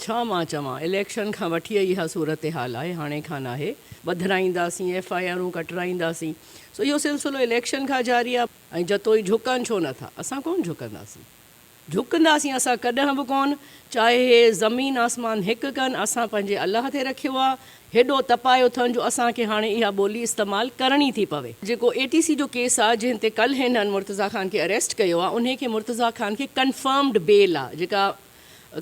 ڇا مان چوان اليڪشن کان وٺي اها صورتحال آهي هاڻي کان ناهي ٻڌرائينداسين ايف I آرون ڪٽرائينداسين سو اهو سلسلو اليڪشن کان جاري آهي. ۽ جتوئي جهڪن ڇو نه ٿا اسان ڪونه جهڪنداسين جهڪنداسين اسان ڪڏهن به ڪونه چاهي هي زمين آسمان هڪ ڪن اسان پنهنجي الله تي رکيو آهي هيڏو تپايو اٿن جو اسان کي هاڻي اها ٻولي استعمال ڪرڻي ٿي پوي. جيڪو اي ٽي سي جو ڪيس آهي جنهن تي ڪلهه هنن مرتضيٰ خان کي اريسٽ ڪيو آهي انهي کي مرتضيٰ خان کي ڪنفرمڊ بيل آهي جيڪا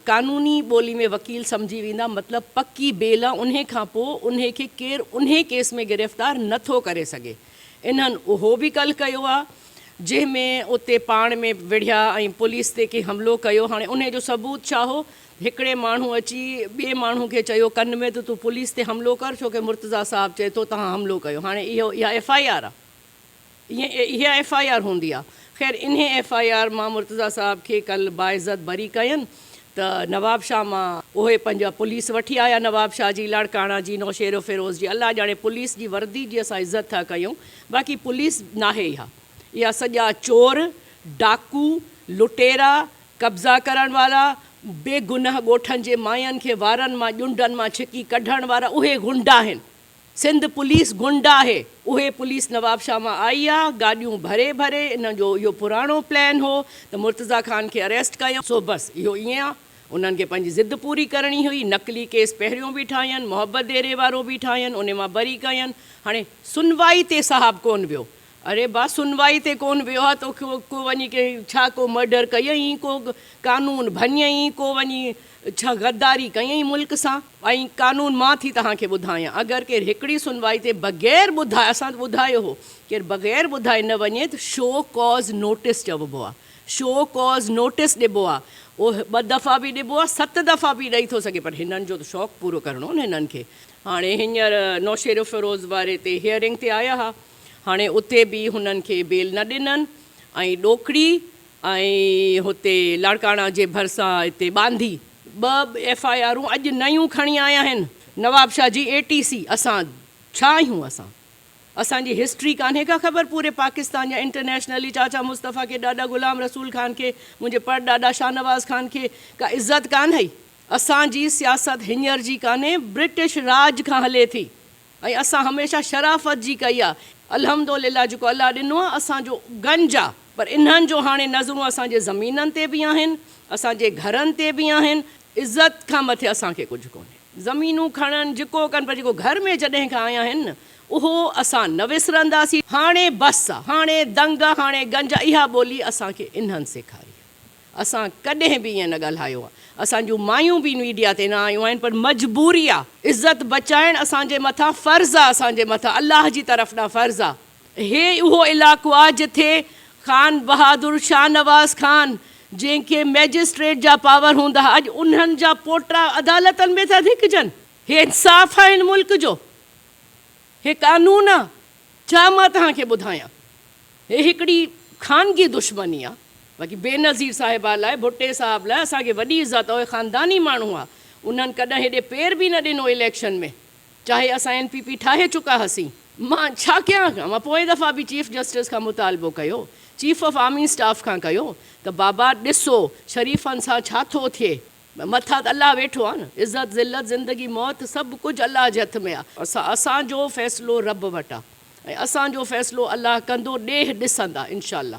قانوني ٻولي ۾ وڪيل سمجهي ويندا مطلب پڪي بيل آ انهي کان پوء انهي کي ڪير انهي ڪيس ۾ گرفتار نه ٿو ڪري سگهي انهن اهو به ڪل ڪيو آ جنهن ۾ اتي پاڻ ۾ وڙهيا ۽ پوليس تي ڪنهن حملو ڪيو هاڻي انهي جو ثبوت ڇا هو هڪڙي ماڻهو اچي ٻئي ماڻهو کي چيو ڪن ۾ ته تون پوليس تي حملو ڪر ڇو ڪه مرتضيٰ صاحب چئي ٿو توهان حملو ڪيو هاڻي اهو اها ايف I R آ. ائين اها ايف I R هوندي آ. خير انهي ايف I R مان مرتضيٰ صاحب کي ڪل باعزت بري ڪين ته نوابشاهه مان اهي پنهنجا پوليس وٺي آيا نوابشاهه جي لاڙڪاڻا جي نوشهروفيروز جي الله ڄاڻي پوليس جي وردي جي اسان عزت ٿا ڪيون باقي پوليس ناهي اها اها سڄا چور ڊاڪو لٽيرا قبضا ڪرڻ وارا بيگناهه ڳوٺن جي ماين کي وارن مان ڄنڊن مان ڇڪي ڪڍڻ وارا اهي غنڊا آهن. سنڌ پوليس غنڊا آهي اهي پوليس نوابشاهه مان آئي آ گاڏيون ڀري ڀري انهن جو اهو پراڻو پلان هو ته مرتضيٰ خان کي اريسٽ ڪيون سو بس اهو ائين آ انهن کي پنهنجي ضد پوري ڪرڻي هئي نقلي ڪيس پهريون به ٺاهين محبت ديري وارو به ٺاهين انهي مان بري ڪين هاڻي سنوائي تي صاحب ڪون ويو اري با سنوائي تي ڪون ويو آ توکي ڪو وڃي ڪنهن ڇا ڪو مرڊر ڪيئين ڪو قانون ڀڃيئين ڪو وڃي ڇا غداري ڪيئين ملڪ سان ۽ قانون مان ٿي توهان کي ٻڌايان اگر ڪير هڪڙي سنوائي تي بغير ٻڌائي اسان ته ٻڌايو هو ڪير بغير ٻڌائي نه وڃي ته شو ڪاز نوٽس چئبو آ شو ڪاز نوٽس ڏبو آ اهو ٻه دفعا به ڏبو آ ست دفعا به ڏئي ٿو سگهي پر هنن جو ته شوق پورو ڪرڻو نه هنن کي هاڻي هينئر نوشهروفيروز واري تي هيئرنگ تي آيا ها هاڻي اتي به هنن کي بيل نه ڏنن ۽ ڏوڪڙي ۽ هتي لاڙڪاڻا جي ڀرسان هتي ٻانڌي ٻه ايف I آرون اڄ نيون کڻي آيا آهن نوابشاهه جي اي ٽي سي اسان ڇا آهيون اسان اسان جي هسٽري ڪانهي ڪا خبر پوري پاڪستان يا انٽرنيشنلي چاچا مصطفيٰ کي ڏاڏا غلام رسول خان کي منهنجي پڙ ڏاڏا شاهنواز خان کي ڪا عزت ڪانه هئي اسان جي سياست هينئر جي ڪانهي برٽش راڄ کان هلي ٿي. ۽ اسان هميشه شرافت جي ڪئي آ الحمد لله جيڪو الله ڏنو آ اسان جو گنج آ پر انهن جو هاڻي نظرون اسان جي زمينن تي به آهن اسان جي گهرن تي به آهن عزت کان مٿي اسان کي ڪجهه ڪونهي زمينون کڻن جيڪو ڪن پر جيڪو گهر ۾ جڏهن کان آيا آهن نه اهو اسان نه وسرنداسين هاڻي بس آ هاڻي دنگ آ هاڻي گنج آ اها ٻولي اسان کي انهن سيکاري آ. اسان ڪڏهن به ائين نه ڳالهايو آ. اسان جون مايون به ميڊيا تي نه آيون آهن پر مجبوري آ. عزت بچائڻ اسان جي مٿان فرض آ اسان جي مٿان الله جي طرف ڏانهن فرض آ. هي اهو علائقو آ جٿي خان بهادر شاهنواز خان جنهن کي مئجسٽريٽ جا پاور هوندا ها اڄ انهن جا پوٽا عدالتن ۾ ٿا ڌڪجن. هي انصاف آ هن ملڪ جو. هي قانون آ. ڇا مان توهان کي ٻڌايان. هي هڪڙي خانگي دشمني آ. باقي بينظير صاحبه لاء ڀٽي صاحب لاء اسان کي وڏي عزت آ اهي خانداني ماڻهو آ انهن ڪڏهن هيڏي پير به نه ڏنو اليڪشن ۾ چاهي اسان اين پي پي ٺاهي چڪا هسين. مان ڇا ڪيان مان پوئين دفعا به چيف جسٽس کان مطالبو ڪيو چيف آف آرمي اسٽاف کان ڪيو ته بابا ڏسو شريفن سان ڇا ٿو ٿئي مٿان ته الله ويٺو آ نه عزت ذلت زندگي موت سڀ ڪجهه الله جي هٿ ۾ آ اسان جو فيصلو رب وٽ آ ۽ اسان جو فيصلو الله ڪندو ڏيهه ڏسندا انشاء الله.